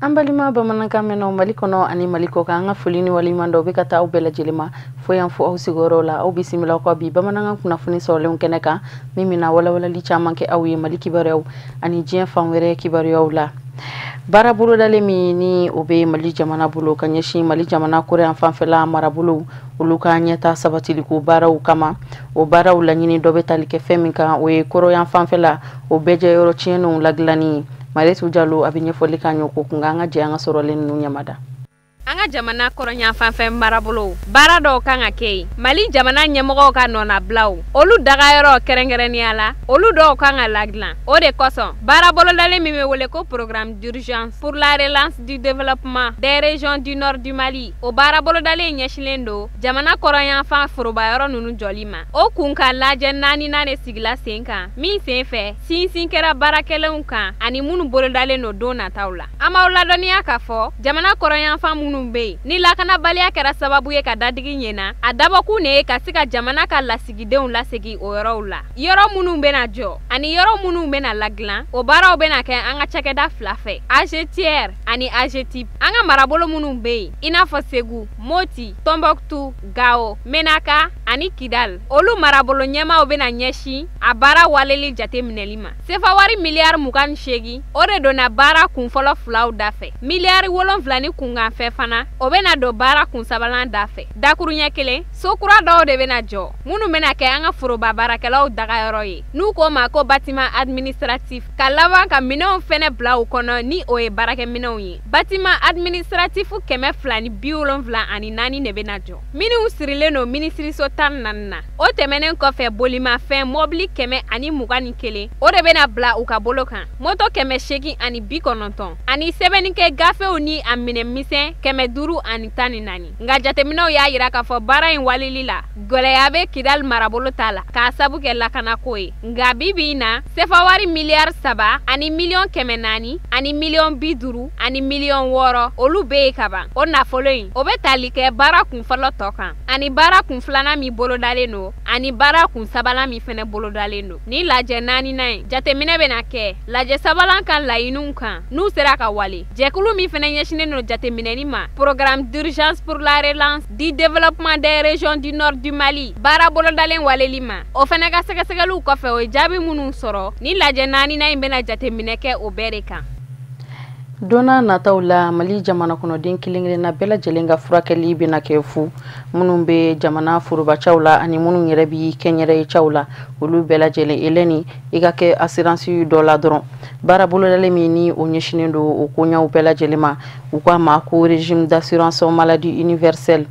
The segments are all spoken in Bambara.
An balima bamanankan mɛnnaw Mali kɔnɔ ani Mali kɔ kan, an ka foli ni waleɲuman dɔw bɛ ka taa aw bɛɛ lajɛlen ma fo yan fo aw sigiyɔrɔ la. Aw bisimila aw ka bi bamanankan kunnafoni sɔrɔlenw kɛnɛ kan, min bɛna walawalali caman kɛ aw ye Mali kibaruyaw ani diɲɛ fan wɛrɛ kibaruyaw la. Baara bolodalen min ni o bɛ Mali jamana bolo ka ɲɛsin Mali jamana kɔrɔyan fanfɛla marabolow olu ka ɲɛta sabatiliko baaraw kama, o baaraw laɲini dɔ bɛ tali kɛ fɛn min kan, o ye kɔrɔyan fanfɛla o bɛɛjɛyɔrɔ tiɲɛnenw ladilanni ye. Mariyetu Jalo a bɛ ɲɛfɔli k'an ye o ko kun, an ka jɛ an ka sɔrɔlen ninnu ɲamada. An ka jamana kɔrɔyan fanfɛ marabolo, baara dɔw kan ka kɛ yen. Mali jamana ɲɛmɔgɔw ka nɔnabilaw, olu dagayɔrɔ kɛrɛnkɛrɛnnenya la, olu dɔw kan ka ladilan. O de kosɔn baara bolodalen min bɛ wele ko Programme d'urgence pour la relance du développement des régions du nord du Mali, o baara bolodalen ɲɛsinnen don jamana kɔrɔyanfan forobayɔrɔ ninnu jɔli ma. O kun ka lajɛ naaninan de sigila sen kan, min sen fɛ sinsin kɛra baarakɛlenw kan ani minnu bolodalen don don nataw la. An b'aw ladɔnniya k'a fɔ jamana kɔrɔyanfan minnu bɛ yen ni lakanabaliya kɛra sababu ye ka dadigi ɲɛna, a dabɔkun de ye ka se ka jamana ka lasigidenw lasegin o yɔrɔw la. Yɔrɔ minnu bɛna jɔ ani yɔrɔ minnu bɛna ladilan, o baaraw bɛna kɛ an ka cakɛda fila fɛ, AGTR ani AGETIP. An ka marabolo minnu bɛ yen, i n'a fɔ Segu, Moti, Tɔnbɔkutu, Gawo, Menaka ani Kidal, olu marabolo ɲɛmaaw bɛna ɲɛsin a baara waleli jateminɛli ma. Sefawari miliyari 28, o de donna baara kunfɔlɔ filaw da fɛ. Miliyari 7 ni kunkanfɛn fana, o bɛna don baara kun sabanan da fɛ. Dakuruɲɛ kelen, so kura dɔw de bɛna jɔ minnu bɛna kɛ an ka foroba baarakɛlaw dagayɔrɔ ye, n'u k'o ma ko bâtiment administratif, ka laban ka minɛnw fɛnɛ bila u kɔnɔ, ni o ye baarakɛminɛnw ye. Bâtiment administratif 274 de bɛna jɔ, minnu sirilen don minisiriso 14 na. O tɛmɛnen kɔfɛ, bolimafɛn mɔbili 121, o de bɛna bila u ka bolo kan, moto 890 ani sɛbɛnnikɛ gafew ni a minɛ misɛn 514. Nka jateminɛw y'a yira k'a fɔ baara in walili la, gɛlɛya bɛ Kidali marabolo ta la k'a sabu kɛ lakanako ye. Nka bi bi in na, sefawari miliyari 3 ani miliyɔn 400 ani miliyɔn 50 ani miliyɔn 6, olu bɛ yen kaban. O nafolo in, o bɛ tali kɛ baara kun fɔlɔ tɔ kan ani baara kun filanan min bolodalen don ani baara kun sabanan min fɛnɛ bolodalen don. Ni lajɛ naaninan ye, jateminɛ bɛna kɛ lajɛ sabanan kan laɲiniw kan n'u sera ka wale. Jɛkulu min fɛnɛ ɲɛsinnen don jateminɛni ma, Programme d'urgence pour la relance du développement des régions du nord du Mali baara bolodalen waleli ma, o fɛnɛ ka sɛgɛsɛgɛliw kɔfɛ, o ye jaabi minnu sɔrɔ, ni lajɛ naaninan in bɛna jateminɛ kɛ o bɛɛ de kan. Donna nataw la, Mali jamana kɔnɔden kelen kelenna bɛɛ lajɛlen ka furakɛli bɛna kɛ fu. Minnu bɛ jamana forobacaw la ani minnu yɛrɛ bi kɛnyɛrɛye caw la, olu bɛɛ lajɛlen elɛni i ka kɛ assurance dɔ la dɔrɔn. Baara bolodalen min ni o ɲɛsinnen don o koɲaw bɛɛ lajɛlen ma, u k'a ma ko régime d'assurance maladie universelle,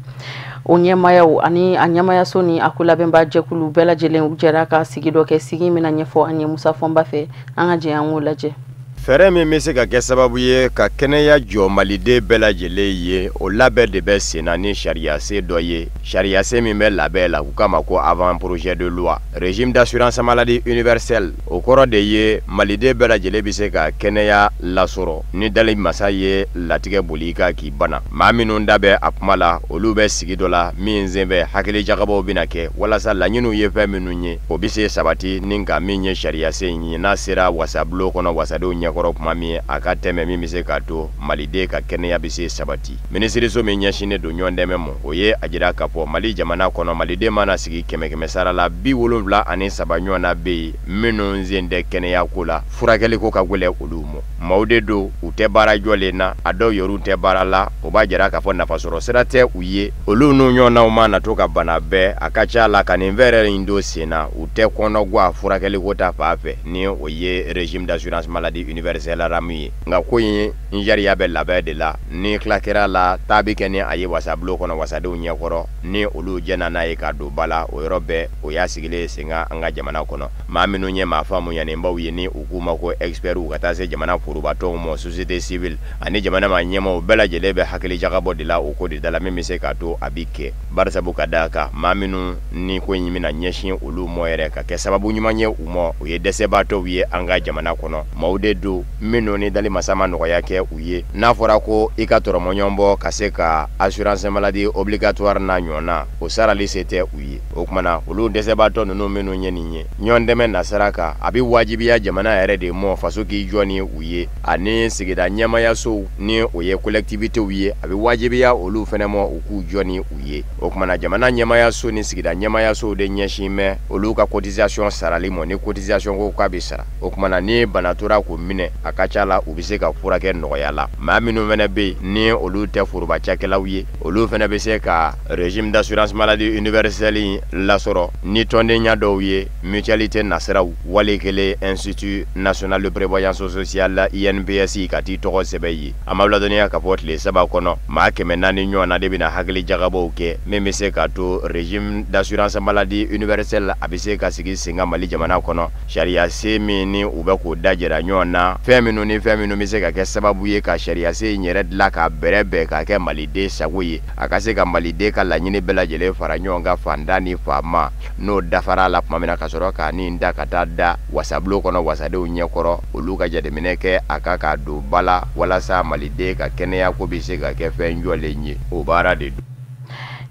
o ɲɛmayaw ani a ɲɛmayaso ni a ko labɛnba jɛkulu bɛɛ lajɛlen, u jɛra ka sigi dɔ kɛ. Sigi bɛna ɲɛfɔ an ye Musa Fɔnba fɛ. An ka jɛ an k'o lajɛ. Fɛɛrɛ min bɛ se ka kɛ sababu ye ka kɛnɛya jɔ maliden bɛɛ lajɛlen ye, o labɛn de bɛ sen na ni sariyasen dɔ ye, sariyasen min bɛ labɛn la, u k'a ma ko avant projet de loi régime d'assurance maladie universelle. O kɔrɔ de ye maliden bɛɛ lajɛlen bɛ se ka kɛnɛya lasɔrɔ ni dali masa ye latigɛ boli i kan k'i bana. Maa minnu da bɛ a kuma la, olu bɛ sigi dɔ la min senfɛ hakili jagabɔw bɛna kɛ walasa laɲiniw ye fɛn minnu ye, o bɛ se sabati ni ka min ye sariyasen ye, n'a sera wasabulon kɔnɔ, wasadenw ɲɛkɔrɔ tuma min, a ka tɛmɛ min bɛ se k'a to maliden ka kɛnɛya bɛ se sabati. Minisiriso min ɲɛsinnen don ɲɔgɔn dɛmɛ ma, o ye a jira k'a fɔ Mali jamana kɔnɔ, maliden mana sigi kɛmɛ kɛmɛ sara la, 73 ɲɔgɔn na bɛ yen minnu sen tɛ kɛnɛya ko la, furakɛli ko ka gɛlɛn olu ma. Maaw de don, u tɛ baara jɔlen na, a dɔw yɛrɛ tɛ baara la. O b'a jira k'a fɔ nafasɔrɔ sira tɛ u ye. Olu n'u ɲɔgɔnnaw ma na to ka bana bɛɛ, a ka ca la ka nin fɛɛrɛ in don sen na, u tɛ kɔnɔguwa furakɛli ko ta fan fɛ, ni o ye régime d'assurance maladie universelle RAMU ye. Nka ko in sariya bɛ labɛn de la. Ni tila kɛra la, taa bɛ kɛ ni a ye wasabulon kɔnɔ, wasadenw ɲɛkɔrɔ, ni olu jɛna n'a ye ka don ba la, o yɔrɔ bɛɛ o y'a sigilen sen kan an ka jamana kɔnɔ. Maa minnu ye maa faamuyalenbaw ye, ni u k'u ma ko experts, ka taa se jamana forobatɔnw ma, société civile ani jamana maa ɲɛmaaw bɛɛ lajɛlen bɛ hakili jagabɔ de la o ko de da la min bɛ se k'a to a bɛ kɛ. Barisabu ka d'a kan, maa minnu ni ko in bɛna ɲɛsin olu mɔ yɛrɛ ka kɛ sababu ɲuman ye u ma, o ye dɛsɛbaatɔw ye an ka jamana kɔnɔ. Maaw de don minnu ni dali masa ma nɔgɔya kɛ u ye. N'a fɔra ko i ka tɔrɔmɔɲɔgɔn bɔ ka se ka assurance maladie obligatoire n'a ɲɔgɔnna, o sarali se tɛ u ye. O tuma na, olu dɛsɛbaatɔ ninnu minnu ye nin ye, ɲɔgɔn dɛmɛ nasira kan, a bɛ wajibiya jamana yɛrɛ de mɔ, faso k'i jɔ ni u ye. ye, ani sigida ɲɛmayasow ni o ye collectivitéw ye, a bɛ wajibiya olu fana ma u k'u jɔ ni u ye. O kumana jamana ɲɛmayaso ni sigida ɲɛmayasow de ɲɛsin bɛ olu ka cotisation sarali ma, ni cotisation ko k'a bɛ sara. O kumana ni bana tora k'u minɛ, a ka ca la u bɛ se ka furakɛ nɔgɔya la. Maa minnu fana bɛ yen ni olu tɛ foroba cakɛlaw ye, olu fana bɛ se ka régime d'assurance maladie universelle lasɔrɔ ni tɔndenya dɔw ye, mutualité nasiraw, wali kelen Institut national de prévoyance sociale INPS ka t'i tɔgɔ sɛbɛn ye. An b'aw ladɔnniya k'a fɔ tile 3 kɔnɔ, maa 400 ɲɔgɔn na de bɛna hakili jagabɔw kɛ min bɛ se ka to régime d'assurance maladie universelle a bɛ se ka sigi sen kan Mali jamana kɔnɔ. Sariya sen min ni u bɛ k'o da jira ɲɔgɔn na, fɛn minnu ni fɛn minnu bɛ se ka kɛ sababu ye ka sariya sen in yɛrɛ dilan k'a bɛrɛ bɛn k'a kɛ maliden sago ye, a ka se ka maliden ka laɲini bɛɛ lajɛlen fara ɲɔgɔn kan fantan ni faama. N'o dafara la tuma min na, ka sɔrɔ k'a nin da ka taa da wasabulon kɔnɔ wasadenw ɲɛkɔrɔ, olu ka jateminɛ kɛ a kan k'a don ba la walasa maliden ka kɛnɛya ko bɛ se ka kɛ fɛn jɔlen ye. O baara de don.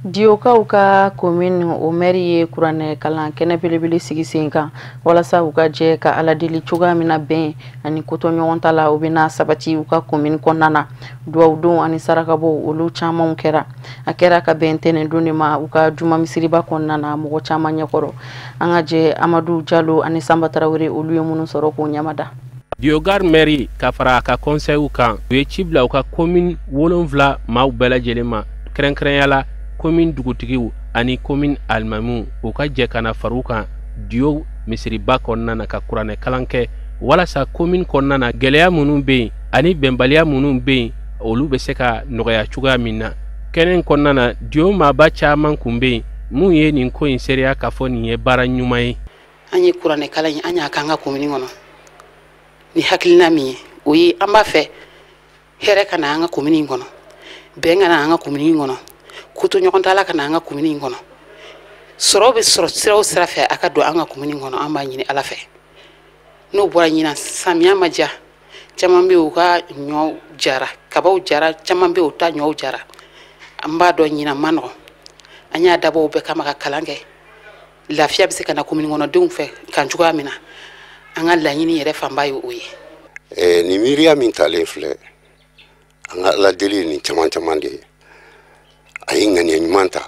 Diyokaw ka commune o maire ye kuranɛ kalan kɛnɛ belebele sigi sen kan walasa u ka jɛ ka Ala deli cogoya min na bɛn ani kotɔɲɔgɔn ta la, u bɛna sabati u ka commune kɔnɔna na. Duwawudon ani sarakabɔ olu camanw kɛra. A kɛra ka bɛn tɛnɛndon de ma u ka juma misiriba kɔnɔna na mɔgɔ caman ɲɛkɔrɔ. An ka jɛ Amadu Jalo ani Sanba Tarawele olu ye minnu sɔrɔ k'o ɲamada. Diyogar maire ka fara a ka conseil kan, u ye ci bila u ka commune 7 maaw bɛɛ lajɛlen ma, kɛrɛnkɛrɛnya la commune dugutigiw ani commune alimamiw, u ka jɛ ka na far'u kan Diyo misiriba kɔnɔna na ka kuranɛ kalan kɛ walasa commune kɔnɔna na gɛlɛya minnu bɛ yen ani bɛnbaliya minnu bɛ yen, olu bɛ se ka nɔgɔya cogoya min na. Kɛnɛ in kɔnɔna na, Diyo maaba caman kun bɛ yen mun ye nin ko in seereya k'a fɔ nin ye baara ɲuman ye. An ye kuranɛ kalan in, an y'a k'an ka commune kɔnɔ ni hakilina min ye, o ye an b'a fɛ hɛrɛ ka na an ka commune in kɔnɔ, bɛn ka na an ka commune in kɔnɔ, kotoɲɔgɔn t'a la ka na an ka commune in kɔnɔ, sɔrɔ bɛ sɔrɔ sira o sira fɛ a ka don an ka commune in kɔnɔ. An b'a ɲini Ala fɛ. N'o bɔra ɲinan, samiya ma diya, caman bɛ yen u ka ɲɔ jara, kabaw jara, caman bɛ yen u ta ɲɔw jara. An b'a dɔn ɲinan ma nɔgɔn, an y'a dabɔ o bɛɛ kama ka kalan kɛ, lafiya bɛ se ka na commune kɔnɔdenw fɛ kan cogoya min na. An ka laɲini yɛrɛ fanba ye o ye. Nin miiriya min talen filɛ, an ka Ala deli nin caman caman de ye. A ye ŋaniya ɲuman ta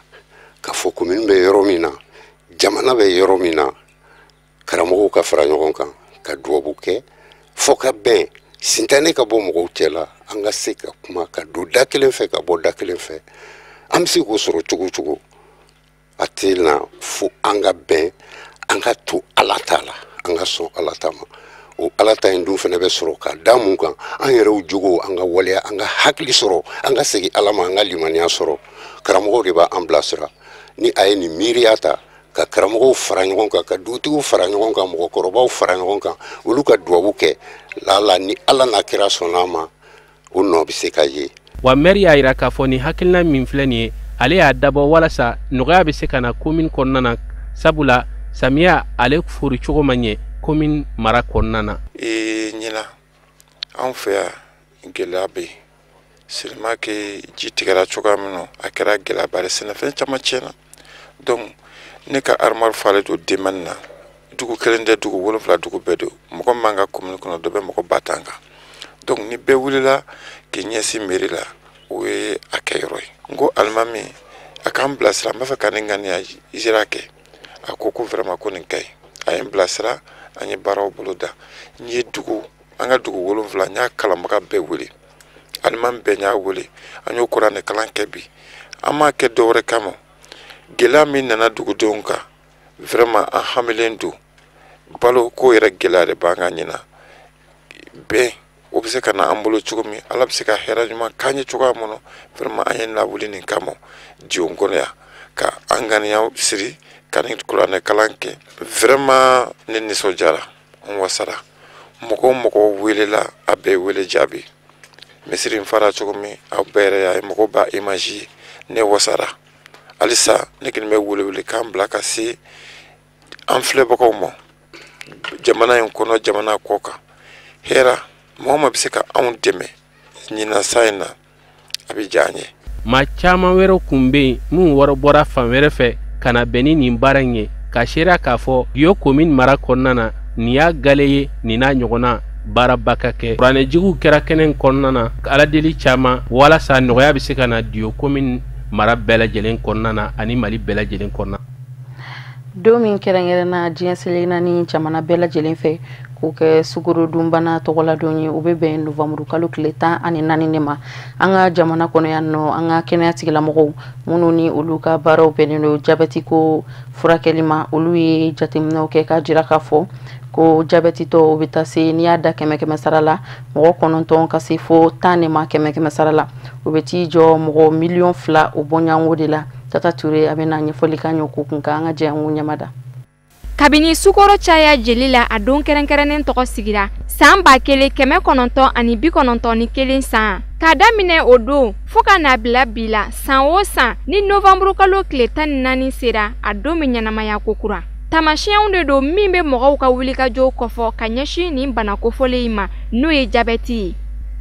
k'a fɔ commune bɛ yɔrɔ min na, jamana bɛ yɔrɔ min na, karamɔgɔw ka fara ɲɔgɔn kan ka duwawu kɛ fɔ ka bɛn, sintanɛ ka bɔ mɔgɔw cɛ la, an ka se ka kuma ka don da kelen fɛ ka bɔ da kelen fɛ. An bɛ se k'o sɔrɔ cogo o cogo, a tɛ na fo an ka bɛn, an ka to Ala ta la, an ka sɔn Ala ta ma. O Ala ta in dun fana bɛ sɔrɔ ka da mun kan? An yɛrɛw jogo, an ka waleya, an ka hakili sɔrɔ, an ka segin Ala ma, an ka limaniya sɔrɔ. Karamɔgɔw de b'an bilasira. Ni a ye nin miiriya ta ka karamɔgɔw fara ɲɔgɔn kan, ka dugutigiw fara ɲɔgɔn kan, mɔgɔkɔrɔbaw fara ɲɔgɔn kan, olu ka duwawu kɛ, lala ni Ala n'a kira sɔnna a ma, o nɔ bɛ se ka ye. Wa maire y'a yira k'a fɔ nin hakilina min filɛ nin ye, ale y'a dabɔ walasa nɔgɔya bɛ se ka na commune kɔnɔna na, sabula samiya ale fori cogo ma ɲɛ commune mara kɔnɔna na. Ɲinan anw fɛ yan gɛlɛya bɛ yen, seulement que ji tigɛra cogoya min na, a kɛra gɛlɛyaba ye, sɛnɛfɛn caman tiɲɛna. Donc ne ka armoire falen don demande na, dugu kelen tɛ, dugu 7 dugu bɛɛ don, mɔgɔ min b'an ka commune kɔnɔ dɔ bɛ mɔgɔ 10,000 kan. Donc ni bɛɛ wulila k'i ɲɛsin mairie la, o ye a kɛyɔrɔ ye. N ko alimami a k'an bilasira, n b'a fɛ ka nin ŋaniya zira kɛ. A ko ko vraiment ko nin ka ɲi, a ye n bilasira, an ye baaraw bolo da. N ye dugu, an ka dugu 7, n y'a kalanbaga bɛɛ wele, alimami bɛɛ n y'a wele, an y'o kuranɛ kalan kɛ bi. An m'a kɛ dɔwɛrɛ kama, gɛlɛya min nana dugudenw kan, vraiment an hamilen don, balo ko yɛrɛ gɛlɛya de b'an kan ɲinan. Bɛn o bɛ se ka na an bolo cogo min, Ala bɛ se ka hɛrɛ ɲuman k'an ye cogoya min na, vraiment an ye lawuli nin kama Diyo kɔnɔ yan, ka an ŋaniya siri ka nin kuranɛ kalan kɛ. Vraiment ne nisɔndiyara, n wasara. Mɔgɔ o mɔgɔ welela, a bɛɛ wele jaabi. Misiri in fara cogo min, aw bɛɛ yɛrɛ y'a ye, mɔgɔw b'a image ye, ne wasara. Halisa ne kɔni bɛ welewelekan bila ka se an filɛbagaw ma, jamana in kɔnɔ, jamana kɔ kan. Hɛrɛ, mɔgɔ ma bɛ se ka anw dɛmɛ ɲinan sa in na, a bɛ diya an ye. Maa caman wɛrɛw kun bɛ yen minnu wɔrɔ bɔra fan wɛrɛ fɛ ka na bɛn ni nin baara in ye, ka seereya k'a fɔ Diyo commune mara kɔnɔna na, nin y'a gale ye nin n'a ɲɔgɔnna Baaraba ka kɛ. Kuranɛjigiw kɛra kɛnɛ kɔnɔna na, aladeli caman walasa nɔgɔya bɛ se ka na Diyo commune mara bɛɛ lajɛlen kɔnɔna na ani Mali bɛɛ lajɛlen kɔnɔna. Don min kɛrɛnkɛrɛnna diɲɛ seleke naani jamana bɛɛ lajɛlen fɛ k'o kɛ sukorodunbana tɔgɔladon ye, o bɛ bɛn novanburu kalo tile 14 de ma. An ka jamana kɔnɔ yan nɔ, an ka kɛnɛya tigilamɔgɔw minnu ni olu ka baaraw bɛnnen don jabɛti ko furakɛli ma, olu ye jateminɛw kɛ k'a jira k'a fɔ ko jabɛtitɔ o bɛ taa se, n'i y'a da 100 100 sara la, mɔgɔ 9 ka se fo 10 de ma 100 100 sara la. O bɛ t'i jɔ mɔgɔ 2 miliyɔn o bɔɲɔgɔnko de la. Tata Ture a bɛ na ɲɛfɔli k'an ye o ko kun kan. An ka jɛ an k'o ɲɛmada. Kabini sukaro caya jeli la, a don kɛrɛnkɛrɛnnen tɔgɔ sigira san 1991 san. K'a daminɛ o don fɔɔ ka n'a bila bi la, san o san ni novanburukalo tile 14 sera, a don bɛ ɲɛnamaya kokura. Taamasiyɛnw de don min bɛ mɔgɔw ka wulikajɔw kɔfɔ ka ɲɛsin nin bana kofɔlen in ma, n'o ye jabɛti ye.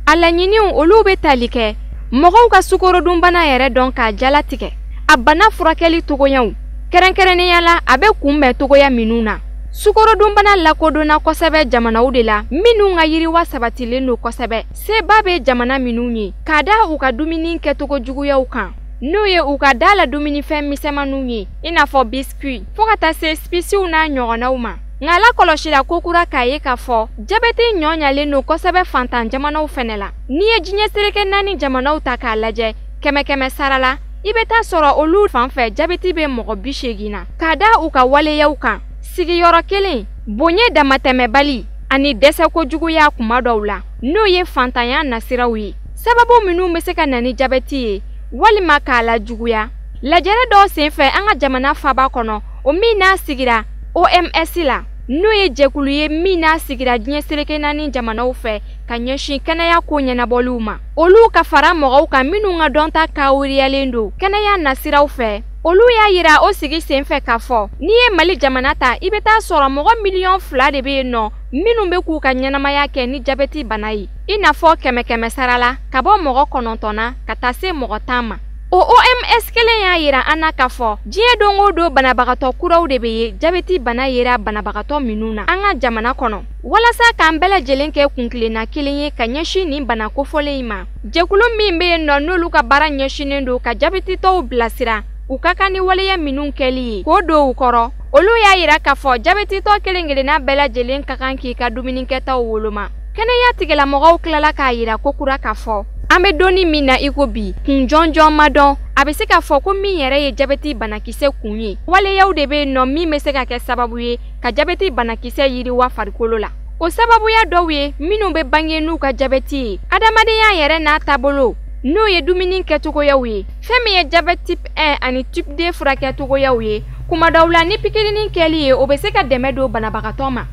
A laɲiniw, olu bɛ tali kɛ mɔgɔw ka sukarodunbana yɛrɛ dɔn k'a jalatigɛ, a bana furakɛli togoyaw, kɛrɛnkɛrɛnnenya la a bɛ kunbɛn togoya minnu na. Sukarodunbana lakodɔnna kosɛbɛ jamanaw de la minnu ka yiriwa sabatilen don kosɛbɛ, seba bɛ jamana minnu ye, k'a da u ka dumuni kɛcogo juguyaw kan, n'o ye u ka da la dumunifɛn misɛnmaninw ye, i n'a fɔ biscuit, fɔɔ ka taa se sipisiw n'a ɲɔgɔnnaw ma. Nka lakɔlɔsila kokura k'a ye k'a fɔ jabɛti ɲɔ ɲalen don kosɛbɛ fantan jamanaw fɛnɛ la. N'i ye diɲɛ seleke naani jamanaw ta k'a lajɛ, 100 100 sara la, i bɛ taa sɔrɔ olu fan fɛ jabɛti bɛ mɔgɔ 80 na, k'a da u ka waleyaw kan, sigiyɔrɔ kelen bonya, damatɛmɛbali ani dɛsɛ kojuguya kuma dɔw la, n'o ye fantanya nasiraw ye. Sababu minnu bɛ se ka na ni jabɛti ye walima k'a la juguya, lajɛrɛ dɔw senfɛ an ka jamana faba kɔnɔ, o min n'a sigira OMS la, n'o ye jɛkulu ye min n'a sigira diɲɛ seleke naani jamanaw fɛ ka ɲɛsin kɛnɛya ko ɲɛnabɔliw ma, olu ka fara mɔgɔw kan minnu ka dɔnta kawuriyalen don kɛnɛya nasiraw fɛ, olu y'a yira o sigi senfɛ k'a fɔ n'i ye Mali jamana ta, i bɛ taa sɔrɔ mɔgɔ 2 miliyɔn de bɛ yen nɔ minnu bɛ k'u ka ɲɛnamaya kɛ ni jabɛti bana ye, i n'a fɔ 100 100 sara la, ka bɔ mɔgɔ 9 na ka taa se mɔgɔ 10 ma. O OMS kelen y'a yira an na k'a fɔ diɲɛ don o don, banabagatɔ kuraw de bɛ ye jabɛti bana yera banabagatɔ minnu na an ka jamana kɔnɔ. Walasa k'an bɛɛ lajɛlen kɛ kuntilenna kelen ye ka ɲɛsin nin bana kofɔlen in ma, jɛkulu min bɛ yen nɔ n'olu ka baara ɲɛsinnen don ka jabɛtitɔw bilasira u ka kan ni waleya minnu kɛli ye k'o don u kɔrɔ, olu y'a yira k'a fɔ jabɛtitɔ kelen kelenna bɛɛ lajɛlen ka kan k'i ka dumunikɛtaw woloma. Kɛnɛya tigilamɔgɔw tilala k'a yira kokura k'a fɔ an bɛ donni min na i ko bi, kun jɔnjɔn ma dɔn a bɛ se k'a fɔ ko min yɛrɛ ye jabɛti banakisɛ kun ye. Waleyaw de bɛ yen nɔ min bɛ se ka kɛ sababu ye ka jabɛti banakisɛ yiriwa farikolo la. O sababuya dɔw ye minnu bɛ bange n'u ka jabɛti ye, adamadenya yɛrɛ n'a taabolo, n'o ye dumuni kɛcogoyaw ye, fɛn min ye jabɛti type 1 ani type 2 furakɛcogoyaw ye, kuma dɔw la ni pikirinin kɛli ye, o bɛ se ka dɛmɛ don banabagatɔ ma.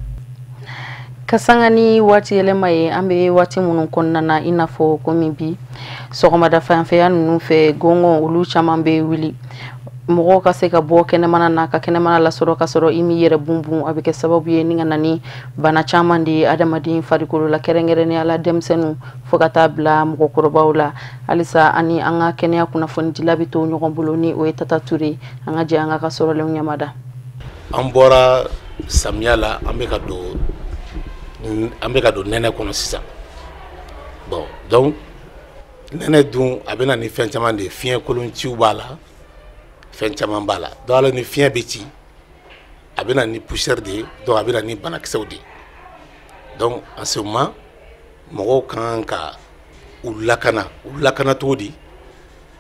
Ka sanga ni waati yɛlɛma ye an bɛ waati minnu kɔnɔna na, i n'a fɔ komi bi sɔgɔmada fanfɛya ninnu fɛ, gɔngɔn olu caman bɛ wuli, mɔgɔw ka se ka bɔ kɛnɛmana na ka kɛnɛmana lasɔrɔ ka sɔrɔ i m'i yɛrɛ bunbun, a bɛ kɛ sababu ye ni ka na ni bana caman de ye adamaden farikolo la, kɛrɛnkɛrɛnnenya la denmisɛnninw fo ka taa bila mɔgɔkɔrɔbaw la. Halisa ani an ka kɛnɛya kunnafonidila bɛ to ɲɔgɔn bolo, ni o ye Tata Ture. An ka jɛ an ka sɔrɔlenw ɲamada. An bɔra samiya la, an bɛ ka don nɛnɛ kɔnɔ sisan. Bon, donc nɛnɛ dun, a bɛ na ni fɛn caman de ye. Fiɲɛ kolonciw b'a la, fɛn caman b'a la. Donc alors ni fiɲɛ bɛ ci, a bɛ na ni poussière de ye, donc a bɛ na ni banakisɛw de ye. Donc en ce moment, mɔgɔw ka kan ka u lakana. U lakana cogo di?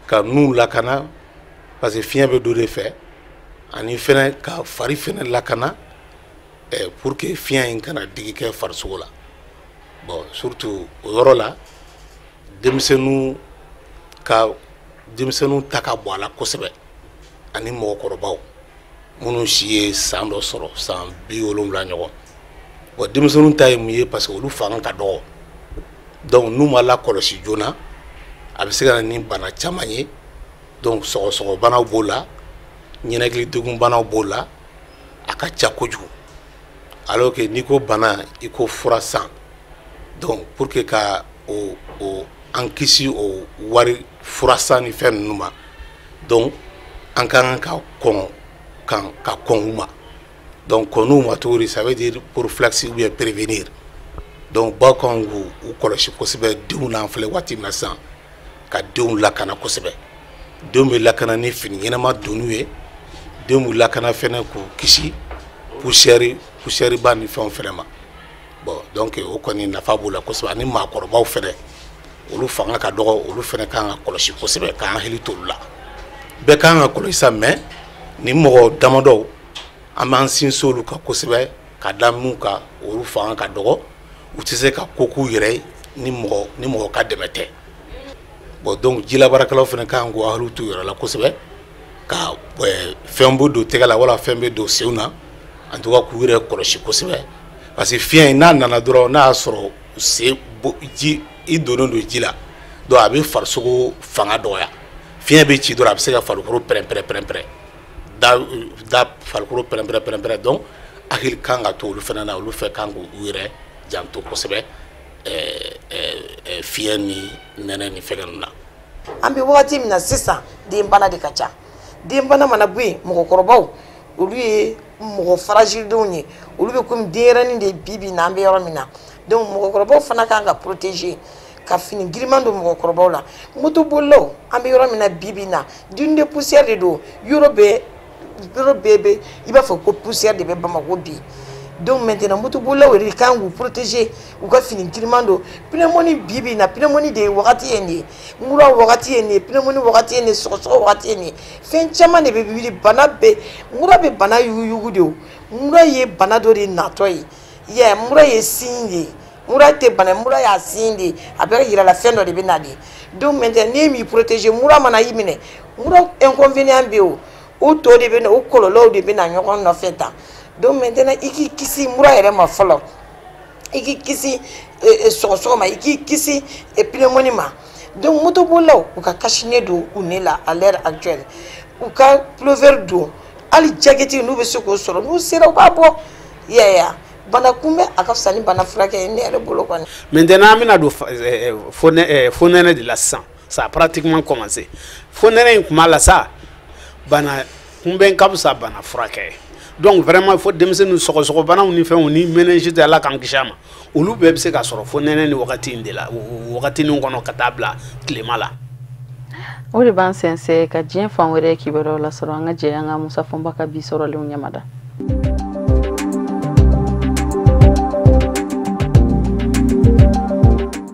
Ka nun lakana, parce que fiɲɛ bɛ don de fɛ, ani fɛnɛ ka fari fɛnɛ lakana pour que fiɲɛ in kana digi kɛ farisogo la. Bon, surtout o yɔrɔ la, denmisɛnninw ta ka bɔ a la kosɛbɛ, ani mɔgɔkɔrɔbaw minnu si ye san dɔ sɔrɔ, san 70 ɲɔgɔn. Bon, denmisɛnninw ta ye mun ye? Parce que olu fanga ka dɔgɔ, donc n'u ma lakɔlɔsi joona, a bɛ se ka na ni bana caman ye. Donc sɔgɔsɔgɔbanaw b'o la, ɲɛnɛkili degunbanaw b'o la, a ka ca kojugu. Alors que n'i ko bana, i ko fura san. Donc pour que ka o an kisi o wari fura san ni fɛn ninnu ma, donc an ka kan ka kɔn ka kɔn u ma. Donc kɔn n'u ma cogo di? Ça veut dire prophylaxie ou bien prévenir. Donc baw kan k'u kɔlɔsi kosɛbɛ denw n'an filɛ waati min na sisan, ka denw lakana kosɛbɛ. Denw bɛ lakana ni fini ɲɛnama donn'u ye, denw bɛ lakana fɛnɛ k'u kisi poussière ba ni fɛnw fɛnɛ ma. Bon, donc o kɔni nafa b'o la kosɛbɛ. Ani maakɔrɔbaw fɛnɛ, olu fanga ka dɔgɔ, olu fɛnɛ kan ka kɔlɔsi kosɛbɛ, k'an hakili t'olu la. Bɛɛ kan ka kɔlɔsi sa, mais ni mɔgɔ damadɔw an b'an sinsin olu kan kosɛbɛ, ka da mun kan, olu fanga ka dɔgɔ, u tɛ se ka ko k'u yɛrɛ ye ni mɔgɔ ka dɛmɛ tɛ. Bon, donc jilabaarakɛlaw fɛnɛ kan k'u hakili t'u yɛrɛ la kosɛbɛ, ka fɛn bɛ don tɛgɛ la wala fɛn bɛ don senw na, en tout cas k'u yɛrɛ kɔlɔsi kosɛbɛ, parce que fiɲɛ in n'a nana dɔrɔn, n'a y'a sɔrɔ sen ji i donnen don ji la, donc a bɛ farisogo fanga dɔgɔya. Fiɲɛ bɛ ci dɔrɔn, a bɛ se ka farikolo pɛrɛn pɛrɛn pɛrɛn da farikolo pɛrɛn pɛrɛn pɛrɛn pɛrɛn. Donc hakili kan ka to olu fɛnɛ na, olu fɛ kan k'u yɛrɛ janto kosɛbɛ fiɲɛ ni nɛnɛ ni fɛngɛ ninnu na. An bɛ wagati min na sisan, denbana de ka ca. Denbana mana bɔ yen, mɔgɔkɔrɔbaw olu ye mɔgɔ fragile ye, olu bɛ komi denyɛrɛnin de bi bi in na an bɛ yɔrɔ min na. Donc mɔgɔkɔrɔbaw fana kan ka protéger, ka fini giriman don mɔgɔkɔrɔbaw la. Moto bolilaw, an bɛ yɔrɔ min na bi bi in na, dune de poussière de don yɔrɔ bɛɛ, yɔrɔ bɛɛ bɛ i b'a fɔ ko poussière de bɛ Bamakɔ bi. Donc maintenant motobolilaw yɛrɛ de kan k'u protéger, u ka fini giriman don. Pneumonie bi bi in na, pneumonie de ye wagati ye nin ye, mura wagati ye nin ye, pneumonie wagati ye nin ye, sɔgɔsɔgɔ wagati ye nin ye. Fɛn caman de bɛ wuli, bana bɛɛ, mura bɛ bana yuguyugu de o. Mura ye bana dɔ de natɔ ye, i y'a ye, mura ye signe de ye, mura tɛ bana, mura y'a signe de ye, a bɛ yira la fɛn dɔ de bɛ na de. Donc maintenant n'i m'i protéger, mura mana i minɛ, mura inconvénient bɛ yen o, o tɔ de bɛ na, o kɔlɔlɔw de bɛ na ɲɔgɔn nɔfɛ tan. Donc maintenant i k'i kisi mura yɛrɛ ma fɔlɔ, i k'i kisi sɔgɔsɔgɔ ma, i k'i kisi pneumonie ma. Donc motobolilaw, u ka cache-nez don u nez la à l'heure actuelle, u ka pullover don, hali jaquette n'u bɛ se k'o sɔrɔ, n'u sera u b'a bɔ. I y'a ye, bana kunbɛn a ka fisa ni bana furakɛ ye ne yɛrɛ bolo kɔni. Maintenant an bɛna don fonɛnɛ de la sisan, ça a pratiquement commencé. Fonɛnɛ in kuma la sa, bana kunbɛn ka fisa bana furakɛ ye. Donc vraiment fo denmisɛnninw sɔgɔsɔgɔbanaw ni fɛnw ni méningite, Ala k'an kisi a ma, olu bɛɛ bɛ se ka sɔrɔ fonɛnɛ ni wagati in de la, wagati nin kɔnɔ ka taa bila tilema la. O de b'an sɛnsɛn ka diɲɛ fan wɛrɛ kibaruyaw lasɔrɔ. An ka jɛ an ka Musa Fɔnba ka bi sɔrɔlenw ɲɛmada.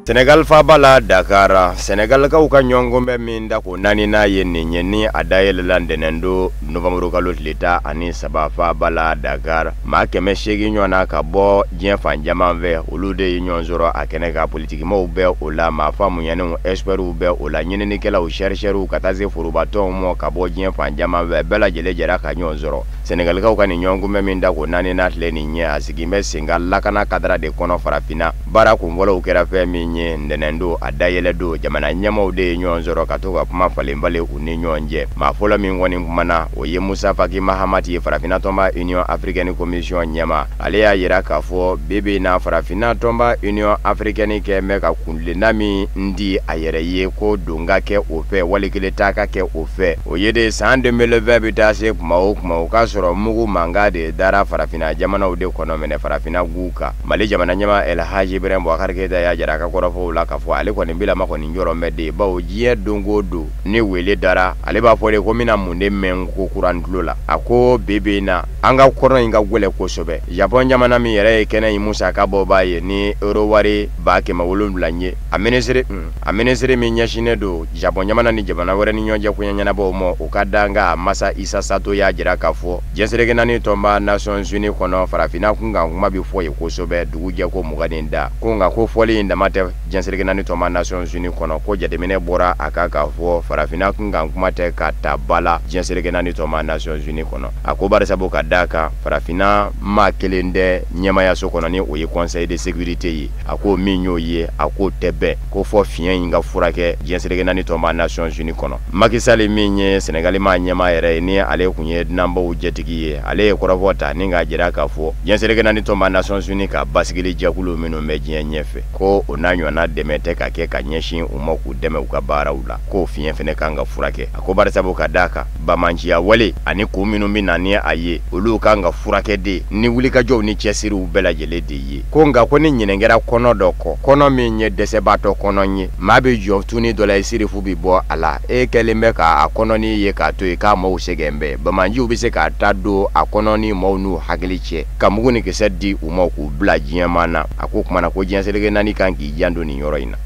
Senegal faaba la Dakar, Senegalkaw ka ɲɔgɔnkunbɛn min da ko naaninan ye nin ye, ni a dayɛlɛla ntɛnɛn don novembre kalo tile 13 faaba la Dakar, maa 800 ɲɔgɔn na ka bɔ diɲɛ fan caman fɛ, olu de ye ɲɔgɔn sɔrɔ a kɛnɛ kan. Politikimaaw bɛ o la, maa faamuyanenw experts bɛ o la, ɲininikɛlaw chercheurs, ka taa se forobatɔnw ma ka bɔ diɲɛ fan caman fɛ, bɛɛ lajɛlen jɛra ka ɲɔgɔn sɔrɔ. Senegalikaw ka nin ɲɔgɔnkunbɛn min da ko naaninan tile nin ye, a sigin bɛ sen kan lakana kadara de kɔnɔ farafinna. Baara kunfɔlɔw kɛra fɛn min ye ntɛnɛn don, a dayɛlɛ don, jamana ɲɛmaaw de ye ɲɔgɔn sɔrɔ ka to ka kuma falen falen u ni ɲɔgɔn cɛ. Maa fɔlɔ min kɔni kumana, o ye Musa Faki Mahamat ye, farafinna tɔnba Union africaine commission ɲɛmaa. Ale y'a yira k'a fɔ bi bi in na, farafinna tɔnba Union africaine kɛ bɛ ka kuntilenna min di a yɛrɛ ye, ko don ka kɛ o fɛ, wali kelen taa ka kɛ o fɛ, o ye de san 2020 bɛ taa se kuma o kuma, o k'a sɔrɔ mugu mankan de dara farafinna jamanaw de kɔnɔ minɛ farafinna gu kan. Mali jamana ɲɛmaa El Hadji Ibrahim Boubacar Keita y'a jira a ka kɔrɔfɔw la k'a fɔ ale kɔni bilama kɔni jɔrɔ bɛ de, bawo diɲɛ don o don ni wele dara, ale b'a fɔ de ko n bɛna mun de mɛn ko kuran tulo la. A ko bi bi in na, an ka kɔrɔ in ka gɛlɛn kosɛbɛ. Japon jamana min yɛrɛ ye kɛnɛ in musaka bɔbaa ye ni euro wari 700,000 ye, a minisiri min ɲɛsinnen don Japon jamana ni jamana wɛrɛ ni ɲɔgɔn cɛ koɲɛ ɲɛnabɔw ma, o ka dankan Masa Isa Sato y'a jira k'a fɔ diɲɛ naani tɔnba Nations Unies kɔnɔ, farafinna kunkan kuma bɛ fɔ yen kosɛbɛ dugu jɛ ko 20 da ko. Nka ko fɔli in dama tɛ diɲɛ naani tɔnba Nations Unies kɔnɔ, ko jateminɛ bɔra a kan k'a fɔ farafinna kunkan kuma tɛ ka ta ba la diɲɛ naani tɔnba Nations Unies kɔnɔ. A ko barisabu ka d'a kan farafinna maa kelen tɛ ɲɛmayaso kɔnɔ, ni o ye Conseil de sécurité ye. A ko min y'o ye, a k'o tɛ bɛn ko fɔ fiɲɛ in ka furakɛ diɲɛ naani tɔnba Nations Unies kɔnɔ. Macky Sall min ye Senegali maa ɲɛmaa yɛrɛ ye, ni ale tun ye dunanbaw jate setigi ye, ale ye kɔrɔfɔ ta ni k'a jira k'a fɔ diɲɛ seleke naani tɔnba Nations Unies ka basigili jɛkulu minnu bɛ diɲɛ ɲɛfɛ, ko o n'a ɲɔgɔnna dɛmɛ tɛ ka kɛ ka ɲɛsin u ma k'u dɛmɛ u ka baaraw la, k'o fiɲɛ fɛnɛ kan ka furakɛ. A ko barisabu ka d'a kan bamanciya wale ani kun minnu bɛ na ni a ye, olu kan ka furakɛ de ni wulikajɔw ni cɛsiriw bɛɛ lajɛlen de ye. Ko nka ko ni ɲinɛ kɛra kɔnɔ dɔ kɔ, kɔnɔ min ye dɛsɛbaatɔ kɔnɔ ye, maa bɛ jɔ tuni dɔ la i sirifu bɛ bɔ a la, e kɛlen bɛ k'a kɔnɔni ye k'a to yen k'a maaw sɛgɛn bɛɛ. Bamanciw bɛ se k'a ta don a kɔnɔ ni maaw n'u hakili cɛ, ka mugu ni kisɛ di u ma k'u bila diɲɛmaa na. A ko kumana ko diɲɛ seleke naani kan k'i janto nin yɔrɔ in na.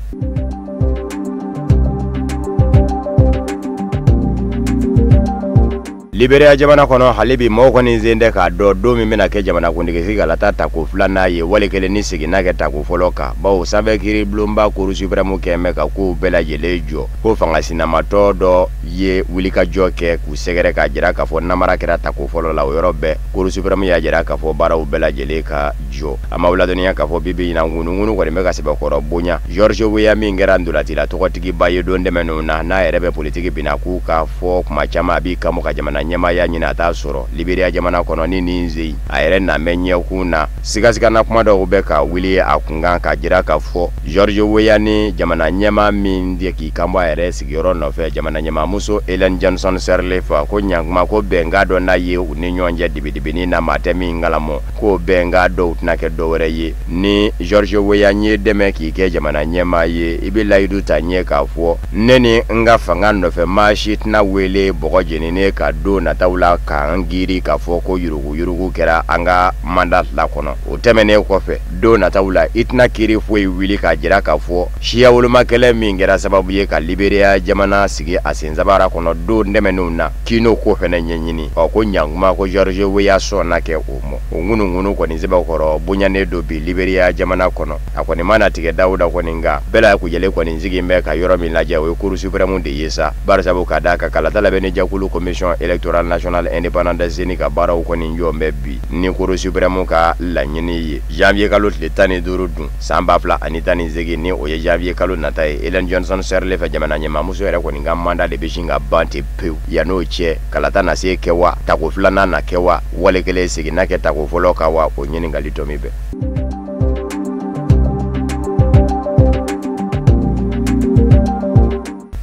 Liberia jamana kɔnɔ hali bi maaw kɔni sen tɛ k'a dɔn don min bɛna kɛ jamanakuntigi kalata tako filanan ye, wali kelen ni seginna kɛ tako fɔlɔ kan, bawo sanfɛ kiiribulonba Cour suprême kɛn bɛ ka kow bɛɛ lajɛlen jɔ, ko fanga sinamatɔ dɔ ye wulikajɔ kɛ k'u sɛgɛrɛ k'a jira k'a fɔ namara kɛra tako fɔlɔ la. O yɔrɔ bɛɛ Cour suprême y'a jira k'a fɔ baaraw bɛɛ lajɛlen ka jɔ. A ma ladɔnniya k'a fɔ bi bi in na ŋunuŋunu kɔni bɛ ka sɛbɛkɔrɔ bonya. George Weah min kɛra ntolatila tɔgɔtigiba ye don tɛmɛnenw na, n'a yɛrɛ bɛ politiki binna k'u ka fɔ kuma caman a b'i kanbɔ ka jamana ɲɛmaaya ɲini a t'a sɔrɔ Liberia jamana kɔnɔ ni nin zen a yɛrɛ na bɛ ɲɛkun na. Sigasigana kuma dɔw bɛ ka wuli a kunkan k'a jira k'a fɔ George Weah ni jamana ɲɛmaa min de k'i kanbɔ a yɛrɛ sigiyɔrɔ nɔfɛ, jamana ɲɛmaamuso Ellen Johnson Sirleaf, ko ɲankuma ko bɛnkan dɔ n'a ye u ni ɲɔgɔn cɛ dibidibini na maa tɛ min kalamɔ, k'o bɛnkan dɔw tɛna kɛ dɔwɛrɛ ye ni George Weah ye dɛmɛ k'i kɛ jamana ɲɛmaa ye, i bɛ layidu ta ɲɛ k'a fɔ ne ni n ka fanga nɔfɛ maa si tɛna wele bɔgɔ jeninen ka don nataw la k'an giiri k'a fɔ ko yuruguyurugu kɛra an ka mandat fila kɔnɔ. O tɛmɛnen kɔfɛ don nataw la i tɛna kiiri foyi wuli k'a jira k'a fɔ siya wolomakɛlɛ min kɛra sababu ye ka Liberia jamana sigi a sensabara kɔnɔ don tɛmɛnenw na, k'i n'o ko fɛnɛ ɲɛɲini. Ɔ ko ɲankuma ko George Weah sɔnna kɛ o mɔ. O ŋunuŋunu kɔni sɛbɛkɔrɔ bonyanen don bi Liberia jamana kɔnɔ. A kɔni mana tigɛ Dawuda kɔni nka bɛɛ la kujɛlen kɔni sigi bɛ ka yɔrɔ min lajɛ o ye Cour suprême de ye sa, barisabu ka d'a kan kalata labɛnni jɛkulu Commission électorale nationale indépendante CENI ka baaraw kɔni jɔ bɛ bi ni Cour suprême ka laɲini ye. Janvier kalo tile 15 dun san 2018, ni o ye janvier kalo nata ye, Ellen Johnson Sirleaf jamana ɲɛmaamuso yɛrɛ kɔni ka mandat de bɛ sin ka ban ten pewu. Yan'o cɛ kalata na se kɛ wa, tako filanan na kɛ wa, wale kelen seginna kɛ tako fɔlɔ kan wa, o ɲininkali tɔ min bɛ.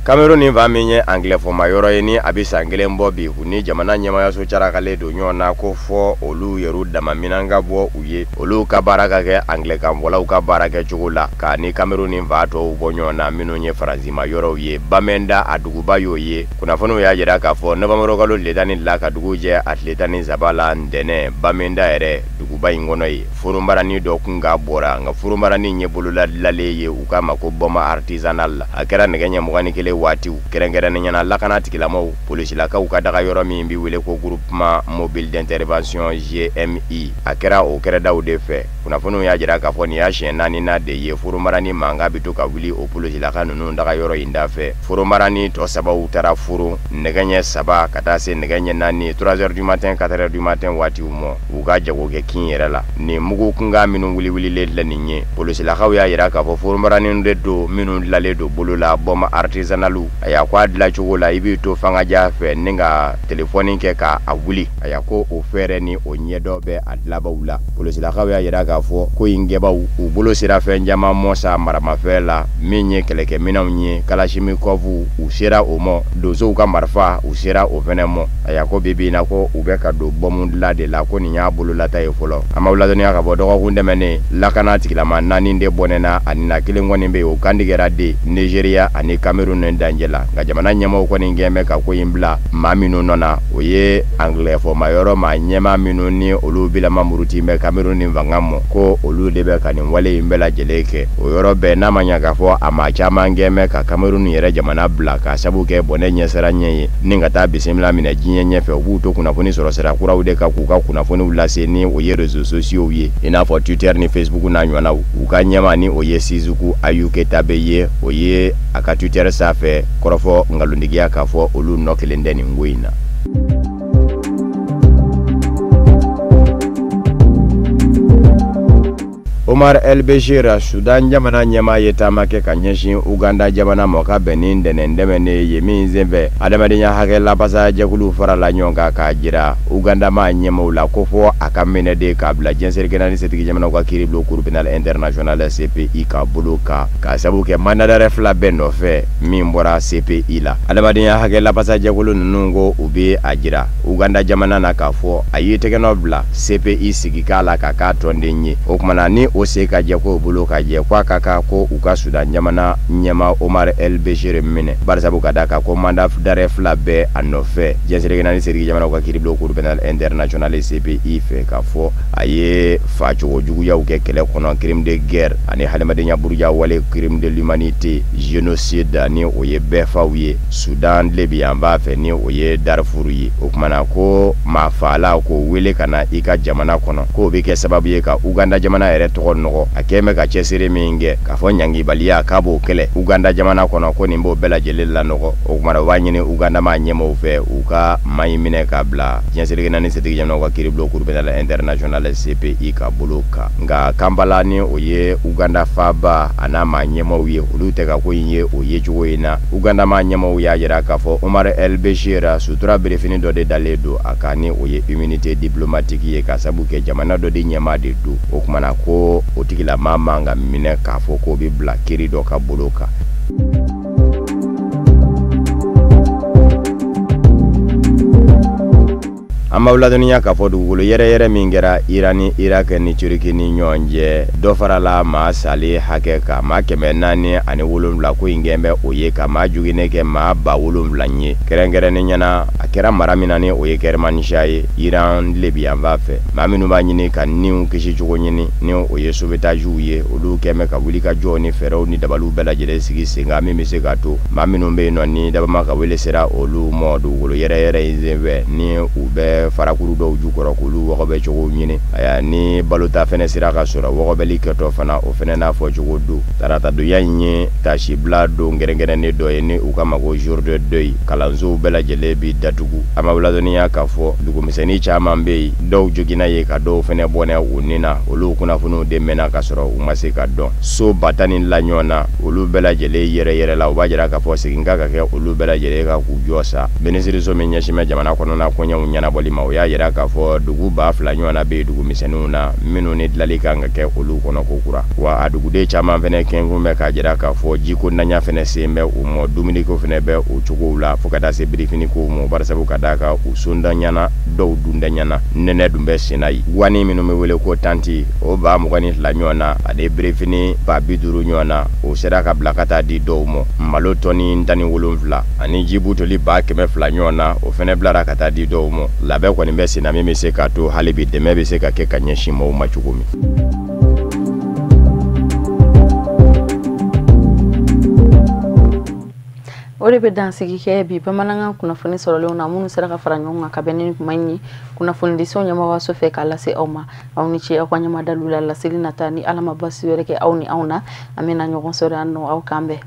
Cameroun ni fan min ye anglais fɔma yɔrɔ ye ni a bɛ san kelen bɔ bi, u ni jamana ɲɛmaayaso carakalen don ɲɔgɔn na ko fɔ olu yɛrɛ dama minan ka bɔ u ye, olu ka baara ka kɛ anglais kanfɔlaw ka baara kɛcogo la, k'a ni Cameroun ni fan tɔw bɔ ɲɔgɔn na minnu ye faransima yɔrɔw ye. Bamenda a duguba y'o ye. Kunnafoniw y'a jira k'a fɔ novembre kalo tile 12 ka dugu jɛ a tile 13 la ntɛnɛn, Bamenda yɛrɛ duguba in kɔnɔ ye forombarani dɔ kun ka bɔra, nka forombarani ye bololadilalen ye u k'a ma ko bombe artisanale. A kɛra nɛgɛ ɲɛ 21 waatiw kɛrɛnkɛrɛnnenya la lakana tigilamɔgɔw polisilakaw ka daga yɔrɔ min bɛ wele ko groupement mobile d'intervention GMI, a kɛra o kɛrɛdaw de fɛ. Kunnafoniw y'a jira k'a fɔ nin y'a siɲɛ 4nan de ye forombarani mankan bɛ to ka wuli o polisilaka ninnu daga yɔrɔ in da fɛ. Forombarani tɔ sabaw taara foro nɛgɛ ɲɛ 3 ka taa se nɛgɛ ɲɛ 4 3 heures du matin 4 heures du matin waatiw ma u ka jago kɛ kin yɛrɛ la. Nin mugu kunkan minnu wuliwulilen filɛ nin ye, polisilakaw y'a jira k'a fɔ forombarani de don minnu dilanlen don bolo la bombe artisanale. A y'a ko a dilancogo la i b'i to fangaja fɛ ni ka telefɔni kɛ k'a wuli. A y'a ko o fɛɛrɛ ni o ɲɛdɔ bɛ a dilanbaw la. Polisilakaw y'a jira k'a fɔ ko in kɛbaw u bolo sera fɛn caman mɔ sa maramafɛn la min ye kɛlɛkɛminɛnw ye, kalachnikov u sera o mɔ, donsow ka marifa u sera o fɛnɛ mɔ. A y'a ko bi bi in na ko u bɛ ka don bɔmu dilan de la, ko nin y'a bololata ye fɔlɔ. An b'aw ladɔnniya k'a fɔ dɔgɔkun tɛmɛnen lakana tigilama 4 de bɔnɛna ani na kelen kɔni bɛ yen, o kantigɛra de Nigeria ani Cameroun dancɛ la. Nka jamana ɲɛmɔgɔw kɔni kɛn bɛ ka ko in bila maa minnu nɔ na, o ye anglais fɔma yɔrɔ maa ɲɛmaa minnu ni olu bilama muruti bɛ Cameroun ni fanga mɔ, ko olu de bɛ ka nin wale in bɛɛ lajɛlen kɛ. O yɔrɔ bɛɛ n'a ma ɲɛ k'a fɔ a maa caman kɛn bɛ ka Cameroun yɛrɛ jamana bila k'a sabu kɛ bɔnɛ ɲɛsiran ɲɛ ye ni ka taa bisimila minɛ diɲɛ ɲɛfɛ. U b'u to kunnafoni sɔrɔ sira kuraw de kan k'u ka kunnafoniw lase ni o ye réseaux sociaux ye i n'a fɔ Twitter ni Facebook n'a ɲɔgɔnnaw. U ka ɲɛmaa ni o ye Sisiku Ayuk Tabe ye, o ye a ka Twitter sanfɛ kɔrɔfɔ nkalontigiya k'a fɔ olu nɔ kelen tɛ nin ko in na. Omar El Bashir, Sudan jamana ɲɛmaa, ye taama kɛ ka ɲɛsin Uganda jamana ma ka bɛn ni ntɛnɛn tɛmɛnen ye min senfɛ, adamadenya hakɛ labasa jɛkulu farala ɲɔgɔn kan k'a jira Uganda maa ɲɛmaaw la ko fɔ a ka minɛ de k'a bila diɲɛ seleke naani setigi jamanaw ka kiiribulon Cour pénale internationale CPI ka bolo kan, k'a sabu kɛ mandat d'arrêt fila bɛɛ nɔfɛ min bɔra CPI la. Adamadenya hakɛ labasa jɛkulu ninnu ko u bɛ a jira Uganda jamana na k'a fɔ a y'i tɛgɛnɔ bila CPI sigi k'a la ka k'a tɔnden ye. O kumana ni o se ka jɛ k'o bolo ka jɛ ko a ka kan ko u ka Sudan jamana ɲɛmaa Omar El Bashir minɛ, barisabu ka d'a kan ko mandat d'arrêt fila bɛɛ a nɔfɛ diɲɛ seleke naani setigi jamanaw ka kiiribulon Cour pénale internationale CPI fɛ, k'a fɔ a ye facogo juguyaw kɛ kɛlɛ kɔnɔ, crime de guerre ani hadamadenya buruja wale, crime de l'humanité, génocide, ni o ye bɛɛfaw ye Sudan tilebinyanfan fɛ, ni o ye Darfur ye. O kumana ko maa faala k'o wele ka na i ka jamana kɔnɔ, k'o bɛ kɛ sababu ye ka Uganda jamana yɛrɛ tɔgɔ nɔgɔ. A kɛn bɛ ka cɛsiri min kɛ k'a fɔ ɲangibaliya k'a b'o kɛlɛ Uganda jamana kɔnɔ, ko nin b'o bɛɛ lajɛlen lanɔgɔ. O kumana u b'a ɲini Uganda maa ɲɛmaaw fɛ u ka maa in minɛ k'a bila diɲɛ seleke naani setigi jamanaw ka kiiribulon Cour pénale internationale CPI ka bolo kan. Nka Kampala, ni o ye Uganda faaba, a n'a maa ɲɛmaaw ye, olu tɛ ka ko in ye o ye cogo in na. Uganda maa ɲɛmaaw y'a jira k'a fɔ Omar El Bashir sutura berefini dɔ de dalen don a kan, ni o ye immunité diplomatique ye, ka sabu kɛ jamana dɔ de ɲɛmaa de don. O kumana ko o tigilamaa man ka minɛ k'a fɔ k'o bɛ bila kiiri dɔ ka bolo kan. An b'aw ladɔnniya k'a fɔ dugukolo yɛrɛyɛrɛ min kɛra Iran ni Irak ni Turki ni ɲɔgɔn cɛ, dɔ farala maa salen hakɛ kan, maa 407 ko in kɛn bɛ o ye, ka maa joginnen kɛ maa 7000 ye. Kɛrɛnkɛrɛnnen ɲɛna, a kɛra mara min na, ni o ye Kermanshah ye Iran tilebinyanfan fɛ. Maa minnu b'a ɲini ka niw kisi cogo ɲini, ni o ye sauvetagew ye, olu kɛn bɛ ka wuli ka jɔ ni fɛɛrɛw ni dabaliw bɛɛ lajɛlen sigi sen kan min bɛ se k'a to maa minnu bɛ yen nɔ ni dabama ka wele sera olu ma dugukolo yɛrɛyɛrɛ in senfɛ, ni u bɛ farakuru dɔw jukɔrɔ, k'olu wɔgɔbɛ cogo ɲini. Aya, ni balota fɛnɛ sera ka sɔrɔ wɔgɔbɛli kɛtɔ fana, o fɛnɛ n'a fɔ cogo don. Taratadonya in ye tasibila don kɛrɛnkɛrɛnnen dɔ ye, ni u ka ma ko jour de deuil. Kalansow bɛɛ lajɛlen bi datugu. An b'aw ladɔnniya k'a fɔ dugumisɛnnin caman bɛ yen, dɔw joginna ye ka dɔw fɛnɛ bɔnɛ u ni na. Olu kunnafoniw de mɛnna ka sɔrɔ u ma se ka dɔn. So 10,000 la ɲɔgɔn na, olu bɛɛ lajɛlen yɛrɛ yɛrɛ la. U b'a jira k'a fɔ segin ka kɛ olu bɛɛ lajɛlen ka k'u jɔ sa. Minisiriso min ɲɛsin bɛ jamana kɔnɔna koɲɛw ɲɛnabɔli ma, o y'a jira k'a fɔ dugu 2000 ɲɔgɔn na bɛ yen dugumisɛnninw na minnu ni dilanli kan ka kɛ olu kɔnɔ ko kura. Wa a duguden caman fɛnɛ kɛnkun bɛ k'a jira k'a fɔ jiko ntanya fɛnɛ sen bɛ u mɔ, dumuniko fɛnɛ bɛ o cogow la, fo ka taa se birifinikow ma, barisabu ka d'a kan u sondanyana, dɔw dundanyana, nɛnɛ dun bɛ sen na yen. Guwani minnu bɛ wele ko tanti, o 22,000 ɲɔgɔn na ani birifini 50,000 ɲɔgɔn na, o sera ka bila ka taa di dɔw ma. Malo tɔni 17 ani jibutoli 200,000 ɲɔgɔn na, o fɛnɛ bilara ka taa di dɔw ma. Labɛn kɔni bɛ sen na min bɛ se k'a to hali bi dɛmɛ bɛ se ka kɛ ka ɲɛsin maaw ma cogo min. O de bɛ dansigi kɛ bi bamanankan kunnafoni sɔrɔlenw na minnu sera ka fara ɲɔgɔn kan ka bɛn ni kuma in ye kunnafonidiso ɲɛmɔgɔso fɛ k'a lase aw ma. Aw ni ce aw ka ɲɛmadalu la. Laseli nata, ni Ala ma basi wɛrɛ kɛ aw ni anw na, an bɛna ɲɔgɔn sɔrɔ yan nɔ. Aw k'an bɛn.